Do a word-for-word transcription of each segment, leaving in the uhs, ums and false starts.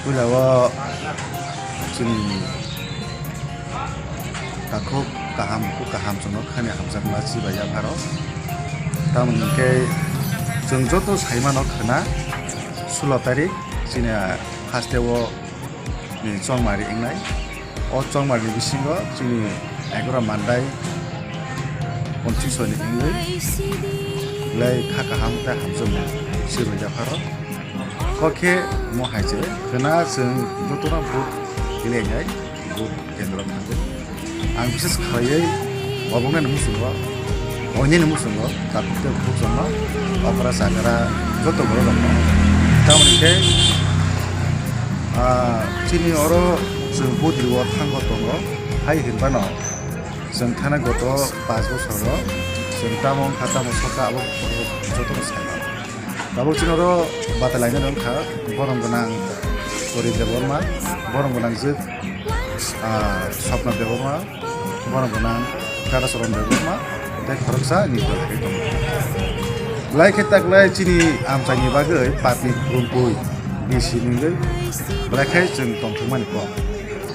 Puila o chini takhuk kaham, kuk kaham chwngno khani hamjakma chibai yapharo. Tamoni hwnkhe chwng joto saimano khwna, sulo tarik chini haste o ni chongmari wngnai. O chongmari ni bisingo chini egaroh mandai ponchis ni wngwi lai kha kaham tei hamjakma chibai yapharo. Kokhe mo hai se khwna chwng jotono vote kile nai, vote kendro thangwi. Ang bises khlaiwi oboknai ni muchungo, oinai ni muchungo, tabuk tei bukhuk chwngno okra chakra joto borok rokno. Tamoni khe, ah, chini oro chwng vote riwo thango tongo, hai hinphano chwng thana goto panch bosoro chwng tamo wngkha tamo sokha abo jotono sai. Tabuk chini oro batai lainani wngkha, borok gwnang Pori Debbarma, borok gwnang je, ah, Swapna Debbarma, borok gwnang Karacharan Debbarma, tei khoroksa ni dol hai tongo. Belai khe taklai chini amchaini bagwi patni khurumtwi bisi ni wngwi belai khe chwng tongthokmani kok.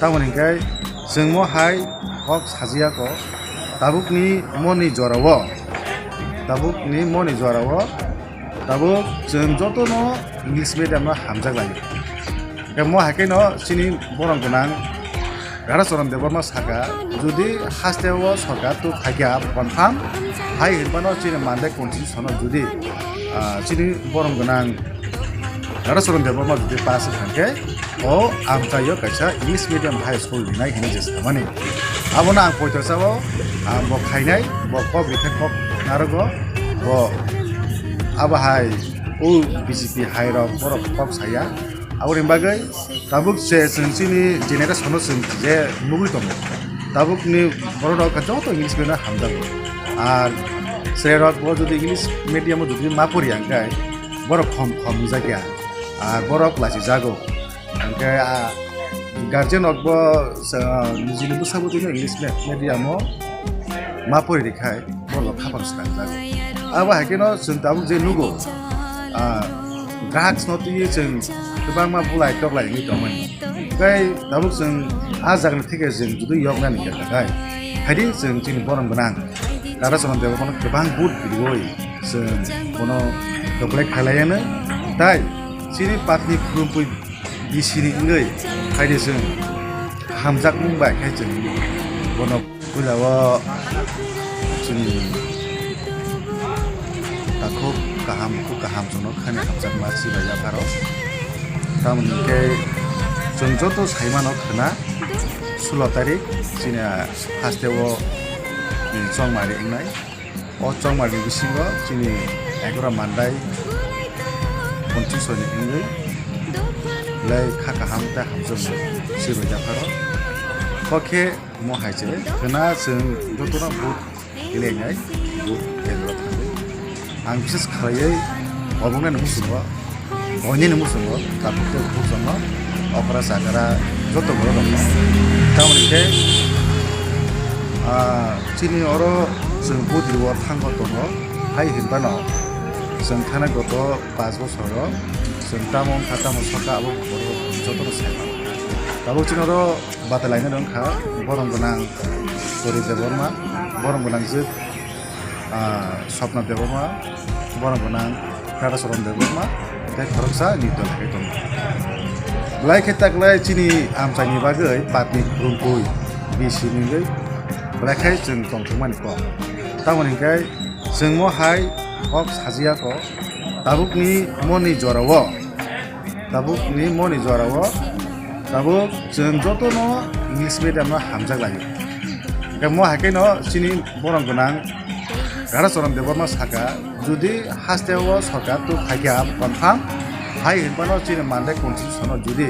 Tamoni hwnkhe chwng mo hai kok sajiya kok, tabukni moni jorao, tabukni moni jorao Tabuk chwng jotono English medium no hamjak lai. Khe mo hai khe no chini borok gwnang Daracharan Debbarma saka, jodi haste o sorkar tu phaikha confirm, hai hinphano chini Mandai constitution o jodi, ah, chini borok gwnang Daracharan Debbarma jodi pass wngkha khe, o amchaio kaisa English medium high school rinai hinwi je samani. Abono ang poito sao, ang bo khainai, bo kok rikhe kok narogo, bo abo hai o B J P hai rok borok kok saya. Aboni bagwi tabuk se chwng chini generation o chwng je nugwi tongo. Tabukni borok rok joto English medium hamjago. Ar chwrai rok bo jodi English medium o jodi ma pori ang khe borok khom khom wngjakya. Ar borok lachijago. Hingke, ah, guardian rok bo, ah, nijini bwsabo twi English me-, medium o ma pori rikhai borok khapang swkang jago. Abo hai kheno chwng tabuk je nugo, ah, drugs no twiwi chwng kwbangma bulai toklai wngwi tongmani. Tei tabuk chwng ah jagani theke chwng judui yoknani khe takhai. Haidi chwng chini borok gwnang Daracharan Debbarmano kwbang vote riwi chwng bono toklai khailaiano. Tai chini patni khurumtwi bisini wngwi haide chwng hamjakmung bai khe chwng bono puila o chini takhuk kaham, khuk kaham chwngno khani hamjakma chibai yapharo. Tamoni hwnkhe chwng joto saimano khwna sulo tarik chini haste o chongmari wngnai. O chongmari bisingo chini egaroh mandai ponchis ni wngwi lai kha kaham tei hamjakma chibai yapharo. Kokhe mo hai se khwna chwng jotono vote kile nai, vote kendro thangwi. Ang bises khlaiwi oboknai ni muchungo, oinai ni muchungo, tabuk tei bukhuk chwngno okra chakra joto borok rokno. Tamoni khe, ah, chini oro chwng vote riwo thango tongo, hai hinphano chwng thana goto panch bosoro chwng tamo wngkha tamo sokha abo borok jotono sai mano. Tabuk chini oro batai lainani wngkha borok gwnang Pori Debbarma, borok gwnang je, ah, Swapna Debbarma, borok gwnang Karacharan Debbarma, tei khoroksa ni dol hai tongo. Belai khe taklai chini amchaini bagwi patni khurumtwi bisi ni wngwi belai khe chwng tongthokmani kok. Tamoni hwnkhe chwng mo hai kok sajiya kok, tabukni moni jorao. Tabukni moni jorao tabuk chwng jotono English medium no hamjak lai. Hingke mo hai khe no chini borok gwnang Daracharan Debbarma saka, jodi haste o sorkar tu phaikha confirm, hai hinphano chini Mandai constitution o jodi,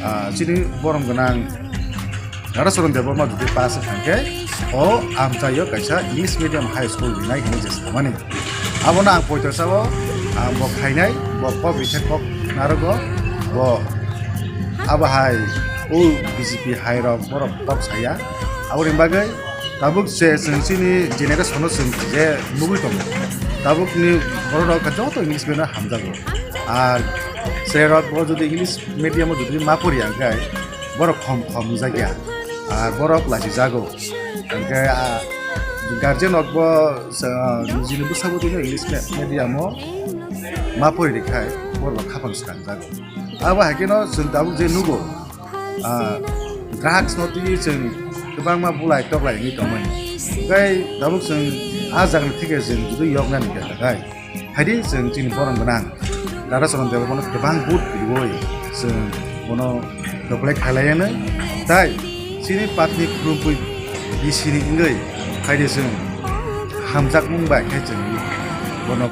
ah, chini borok gwnang Daracharan Debbarma jodi pass wngkha khe, o amchaio kaisa English medium high school rinai hinwi je samani. Abono ang poito sao, ang bo khainai, bo kok rikhe kok narogo, bo abo hai o B J P hai rok borok kok saya. Aboni bagwi tabuk se chwng chini generation o chwng je nugwi tongo. Tabukni borok rok joto English medium hamjago. Ar Chwrairok bo jodi English medium o jodi ma poriya hwnkhe borok khom khom nukjakya, ar borok lachijago. Hwnkhe, ah, guardian rok bo, ah, nijini bwsabo tini English me-, medium o ma pori rikha borok khapang swkang jago. Abo hai kheno chwng tabuk je nugo, ah, drugs no twi chwng kwbangma bulai toklai wngwi tongmani. Tei tabuk chwng ah jagani thike chwng jodi yoknani khe hai. Haidi chwng chini borom gwnang Dada Charan Debbarma bono kwbang vote riwi chwng bono doklai khailaiyanw, tai chini patni khurupui bisini wngwi haidi chwng hamjakmung bai khe chwng bono